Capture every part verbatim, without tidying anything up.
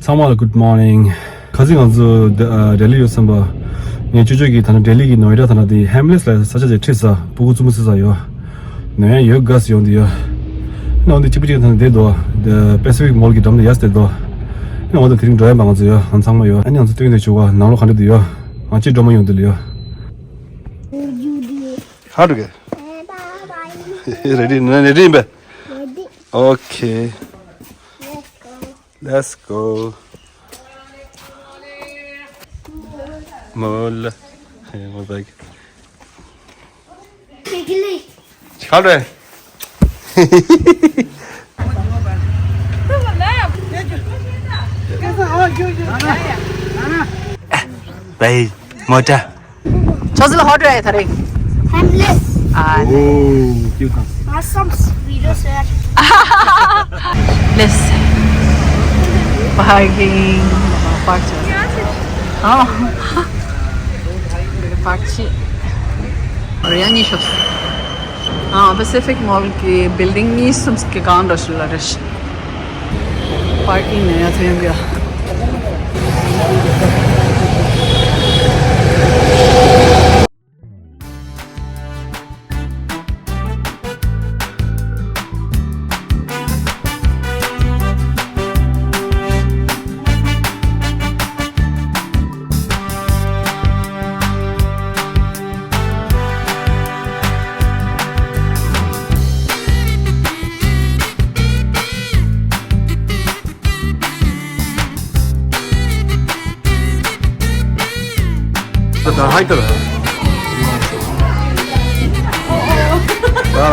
ཚང་མ་ལ་good morning། ཁ་སང་ང་ཚོ་ལྡི་ལི་ཡོད་བསམ་པ། ངས་ཅོ་ཅོ་གིས་ད་ནི་ལྡི་ལི་གི་ནོ་ཨེ་ཌ་ད་ནི་དེ་ཧེམ་ལེས་ལ་ས་ཆ་ཅིག་ཁྲིད་ས། སྤུ་གུ་རྩེད་མོ་རྩེ་ས་ཡོད། ནོ་ཨེ་ཌ་ཡོད་དགའ་སི་ཡོང་དུ་ཡོད། ནང་དུ་གཅིག་པུ་གཅིག་ད་ནི་བསྡད་འདུག་དེ་པེ་སི་ཕིག་མོལ་གྱི་འགྲམ་དུ་ཡར་བསྡད་འདུག་ནང་དུ་དེ་རིང་འགྲོ་ཡ་མ་ང་ཚོ་ཡོད། ཨ་ཚང་མ་ཡོད། ཨ་ནི་ང་ཚོ་སྟོན་དེ་བྱུག་ག་ནང་ལོགས་ག་འདྲ་དུ་ཡོད། ང་ཅི་འགྲོ་མ་ཡོང་དུ་ལ་ཡོད། How to get? Ready? Ready? Okay. Let's go. Mol. Hey, my bag. Chikili. Chikali. Bhai, mota. Chazil hot rai thare. Homeless. Ah, oh, cute. Awesome video, sir. Less. Parking. Park. Oh. Park. Or any shop. Ah, Pacific Mall ki building ni sum ke kan rash la rash. Parking ne ya thayam ya. ད་ཧའི་ཏར།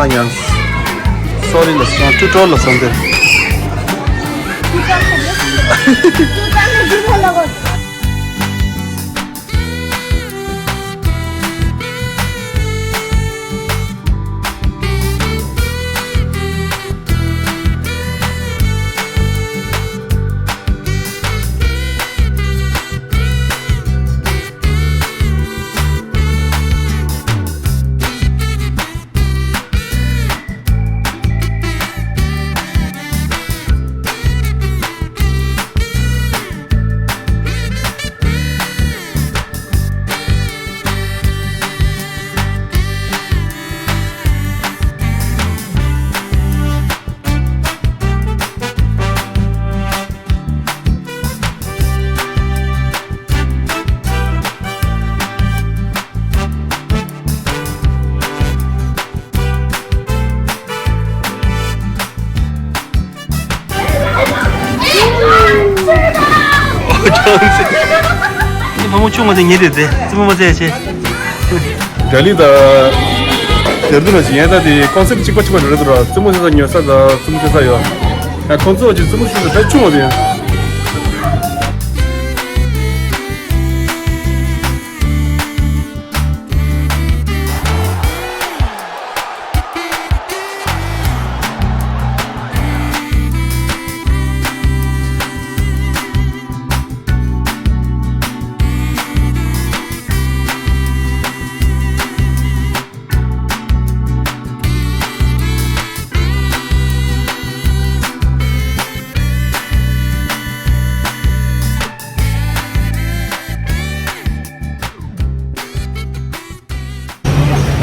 ད་ཡང་སོ་རི་ལ་སོང་ཊུ་ཊོར་ལ་སོང་སྟེ། ཕ་མ་ཆུང་མ་དེ་ཉེ་དེ་དེ་རྩེད་མོ་མ་རྩེ་བྱེད། ལྡི་ལི་དང་ལྡེར་ལྡུན་ལ་ཞིག་ཡན་ད་དེ་ཀོན་སེབ་གཅིག་པ་གཅིག་པ་རེད་འདུག་ར། རྩེད་མོ་རྩེ་ས་ཉོ་ས་དང་རྩེད་མོ་རྩེ་ས་ཡོད། ཡང་ཁོང་ཚོ་ཅིག་རྩེད་མོ་རྩེ་ས་ད་ཆུང་བ་དེ་ཡང་།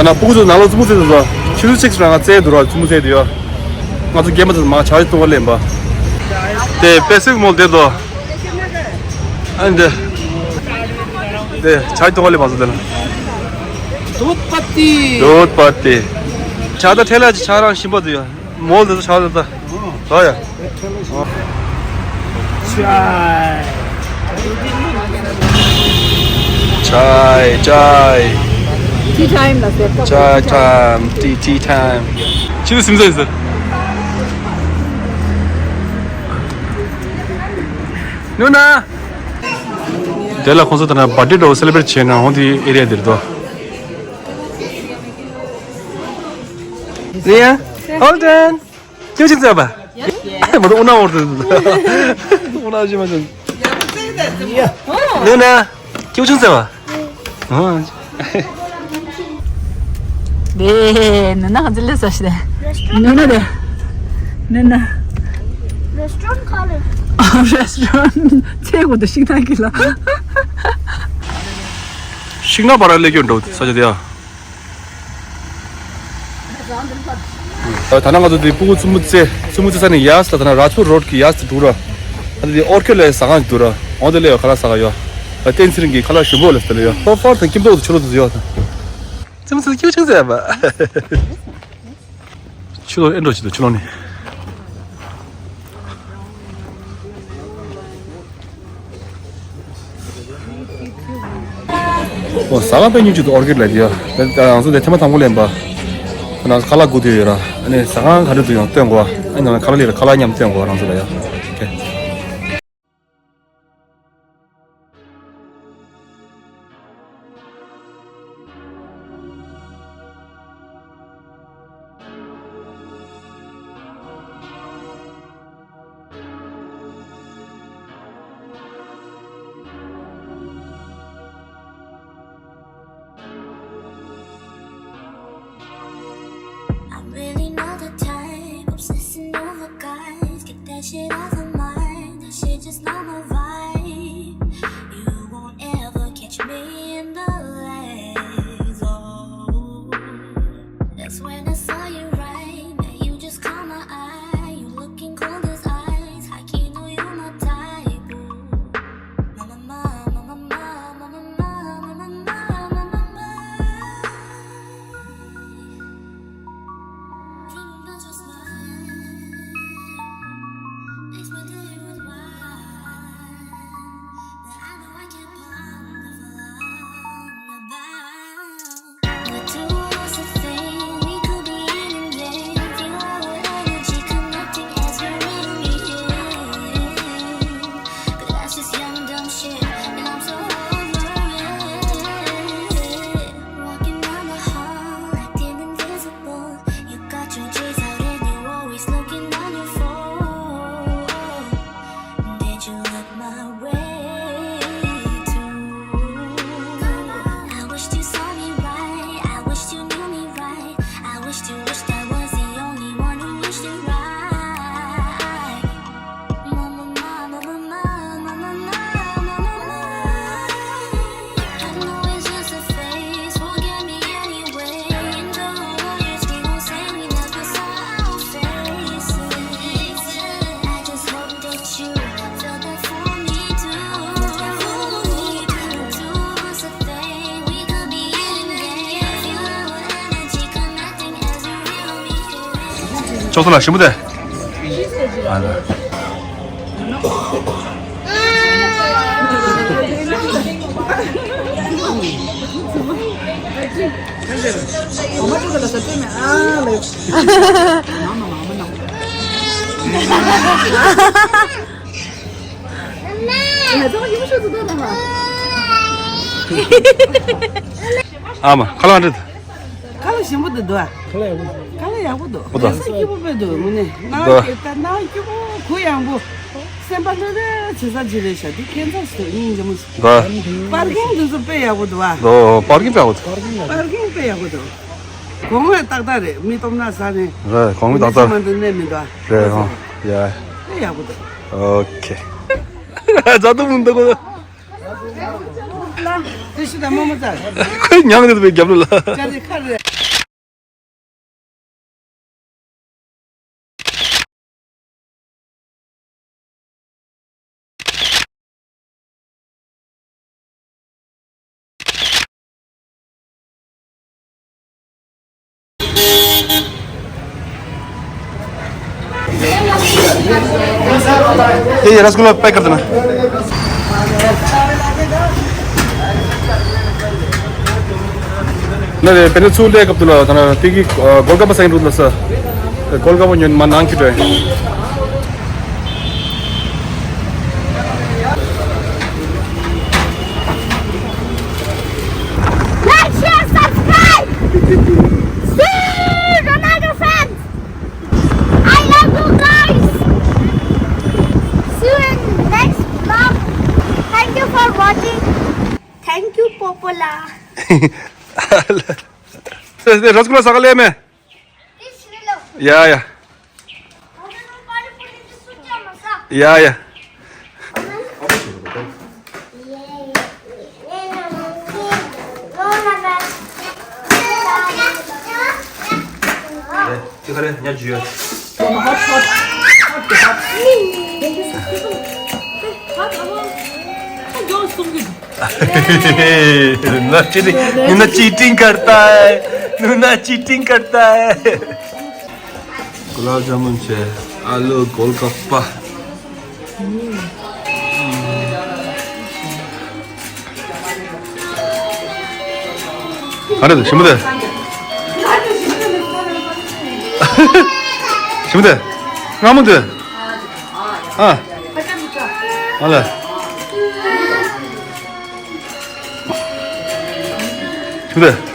ད་ནང་སྤུ་གུ་ཚོ་ནང་ལོགས་རྩེད་མོ་རྩེ་དུས་ཚོ་ཆུ་ཚོད་གཅིག་རང་ང་རྩེ་འདུག་ར། རྩེད་མོ་རྩེ་དུས་ཡོད། ང་ཚོ་རྒན་པ་ཚོ་མར་ཇ་བཏུང་བ་ལེན་པ། དེ་པེ་སི་ཕིག་མོལ་བསྡད་དོ། ཨ་འདི། དེ་ཇ་བཏུང་བ་ལེན་པ་ཚོ་དེ་ལ། दूध पत्ती। दूध पत्ती། ཇ་ད་ཐལ་ལ་ཇ་རང་ཞིམ་པོ་དུ་ཡོད། མོལ་དུ་ཆགས་ལ་ད། ད་ཡ། चाय। चाय, चाय। Tea time ལ་ཟེར་ད། चाय time, tea, tea time. ཆི་ཟིམ་ཟེར་ཟེར། ནུ་ན། དེ་ལ་ཁོང་ཚོ་ད་ན་བར་ཐི་ཌེ་འདྲ་བོ་སེ་ལེ་བྷི་རེ་ཊི་བྱས་ན་འོང་དེ་ཨེ་རི་ཡ་འདིར་འདུག་རེད་ཡ། ཧོལ་ཏན། ཁྱེད་ཅིག་བཙལ་བ། མ་གཏོགས་དབུ་ན་འོར་དུ། དབུ་ན་ཞིག་མ་བྱུང་། ནུ་ན། ཁྱེད་ཅིག་བཙལ་བ། ཨོ། དེ་ནུ་ན་ག་ཚོད་ལས་ས་ཞིག་དེ། ནུ་ན་དེ། ནུ་ན། Restaurant call it. Restaurant. ཚེ་གོ་ཏེ་ཤིང་ནགས་ཀྱི་ལ། ཤིང་ནགས་བར་ལ་སླེབས་ཀྱི་འགྲོ་ས་ཆ་དེ་ཡ། ད་ནང་ང་ཚོ་དེ་སྤུ་གུ་བཙུན་མོ་རྩེ་བཙུན་མོ་རྩེ་ས་ནས་ཡར་ལ་ད་ནང་རཱཇ་པུར་རོཌ་ཀྱི་ཡར་དེ་འགྲོ་ར། ད་དེ་ཨོར་ཁེཌ་ལ་ཟ་ཁང་ཞིག་འདུག་ར། འོ་དེ་ལ་ཡ་ཁ་ལག་ཟ་ག་ཡོད། ད་བསྟན་ཚེ་རིང་གི་ཁ་ལག་ཞིམ་པོ་ལ་དེ་ལ་ཡོད། ཧོ་ཧྥར་དང་ཀིམ་ཏོག་དང་ཆུ་ལོག་དེ་ཚོ་ཡོད། བཙུན་མོ་རྩེ་ཁྱུ་ཆུང་ཟེར་བ། ཆུ་ལོག་ཨེ་འགྲོ་ཆུ་ལོག་ཆུ་ལོག་ནི། ཨོ་ཟ་ཁང་དཔེ་ཉུང་ཅིག་འདུག་ཨོར་ཁེཌ་ལ་དེ་ཡ། ད་ང་ཚོ་དེ་ཐེངས་མ་དང་པོ་ལེན་པ། ང་ཚོ་ཁ་ལག་སྒུག་བསྡད་ཡོད་ར། ཨ་ནི་ཟ་ཁང་ག་འདྲ་འདུག་ཡང་སྟོན་དགོས། ཨ་ནི་ཁ་ལག་ལས་ར་ཁ་ལག་མཉམ་སྟོན་དགོས་རང་ཚོ་ལ་ཡ། ཨོ་ཁེ། I'm really not the type obsessing over guys. Keep that shit off of mine. That shit just not my vibe. You won't ever catch me in the lights. Oh, that's when I saw you right. Now you just caught my eye. You looking cold as ice. I can't know you my type. Oh. Walking down the hall, acting invisible. You got your J's out and you're always looking on your phone. Did you look my way too? I wished you saw me right. I wished you knew me right. I wished you wished I was the only one who wished you right. ཅོག་ཙེ་ལ་ཞིམ་པོ་དེ། ཨ་ལ། ཨ་མ་ཁ་ལག་འདྲ། ཁ་ལག་ཞིམ་པོ་འདུག་འདུག་ཁ་ལག་ཡག་པོ་འདུག་ཁ་ལག་ཡག་པོ་འདུག་འོ་ད། ས་སྐྱིད་པོ་དཔེ་འདུག་དངོས་གནས། ནང་ད་གི་ད་ནང་སྐྱིད་པོ། གུ་ཡངས་པོ། སེམས་པ་ལྷོད་ལྷོད་བྱེད་ས་ཅིག་རེད་ཤག་འདི་ཁྱད་མཚར་ཞིག་འདུག་སྙིང་རྗེ་མོ་ཞིག་ད། པར་ཀིང་འདི་ཚོ་དཔེ་ཡག་པོ་འདུག་ཨ། ད་པར་ཀིང་དཔེ་ཡག་པོ་འདུག་པར་ཀིང་དཔེ་ཡག་པོ་འདུག་གོང་མས་ཏག་ཏག་རེད། མི་སྟོབས་ན་ཟ་ནས། རེད། གོང་མས་ཏག་ཏག་མི་ཚེ་མ་འདི་གནས་མི་འདུག་ཨ། རེད་ཨང་། ཡ། དཔེ་ཡག་པོ་འདུག་ཨོ་ཁེ། རྫ་དུ་མུན་འདུག་གོ། དེ་ཤི་ད་མོ་མོ་ཙར། ཁོས་མྱང་འདུག་པའི་རྒྱབ་ལོ་ལ། ཅ་དེ་ཁ་རེད། ये रसगुल्ला पैक कर देना। ནི་རེད། དཔེར་ན་ཚུར་སླེབས་སྐབས་དུ་ལ་ད་ནི་དེ་གི་གོལ་ག་པ་སེང་འགྲོ་ལ་ས། གོལ་ག་པ་ཉོན་མ་ནང་གི་དོན། Like, share, subscribe. See you, Ronaldo fans. I love you guys. See you in next vlog. Thank you for watching. Thank you, Popola. རེད་རེད། རོགས་སྐུ་ལ་ས་ག་ལེ་མེ། ཡ་ཡ། ཡ་ཡ། ཁྱེད་ཁ་རེ་ཉ་ཇུ་ཡ། नुना चीटिंग, नुना चीटिंग करता है, नुना चीटिंग करता है। गुलाब जामुन छे, आलू गोलगप्पा। अरे, शिमदे। शिमदे। ང་མོ་འདི། ཨ། ཨ་ལ། ཤུགས་ལྡན།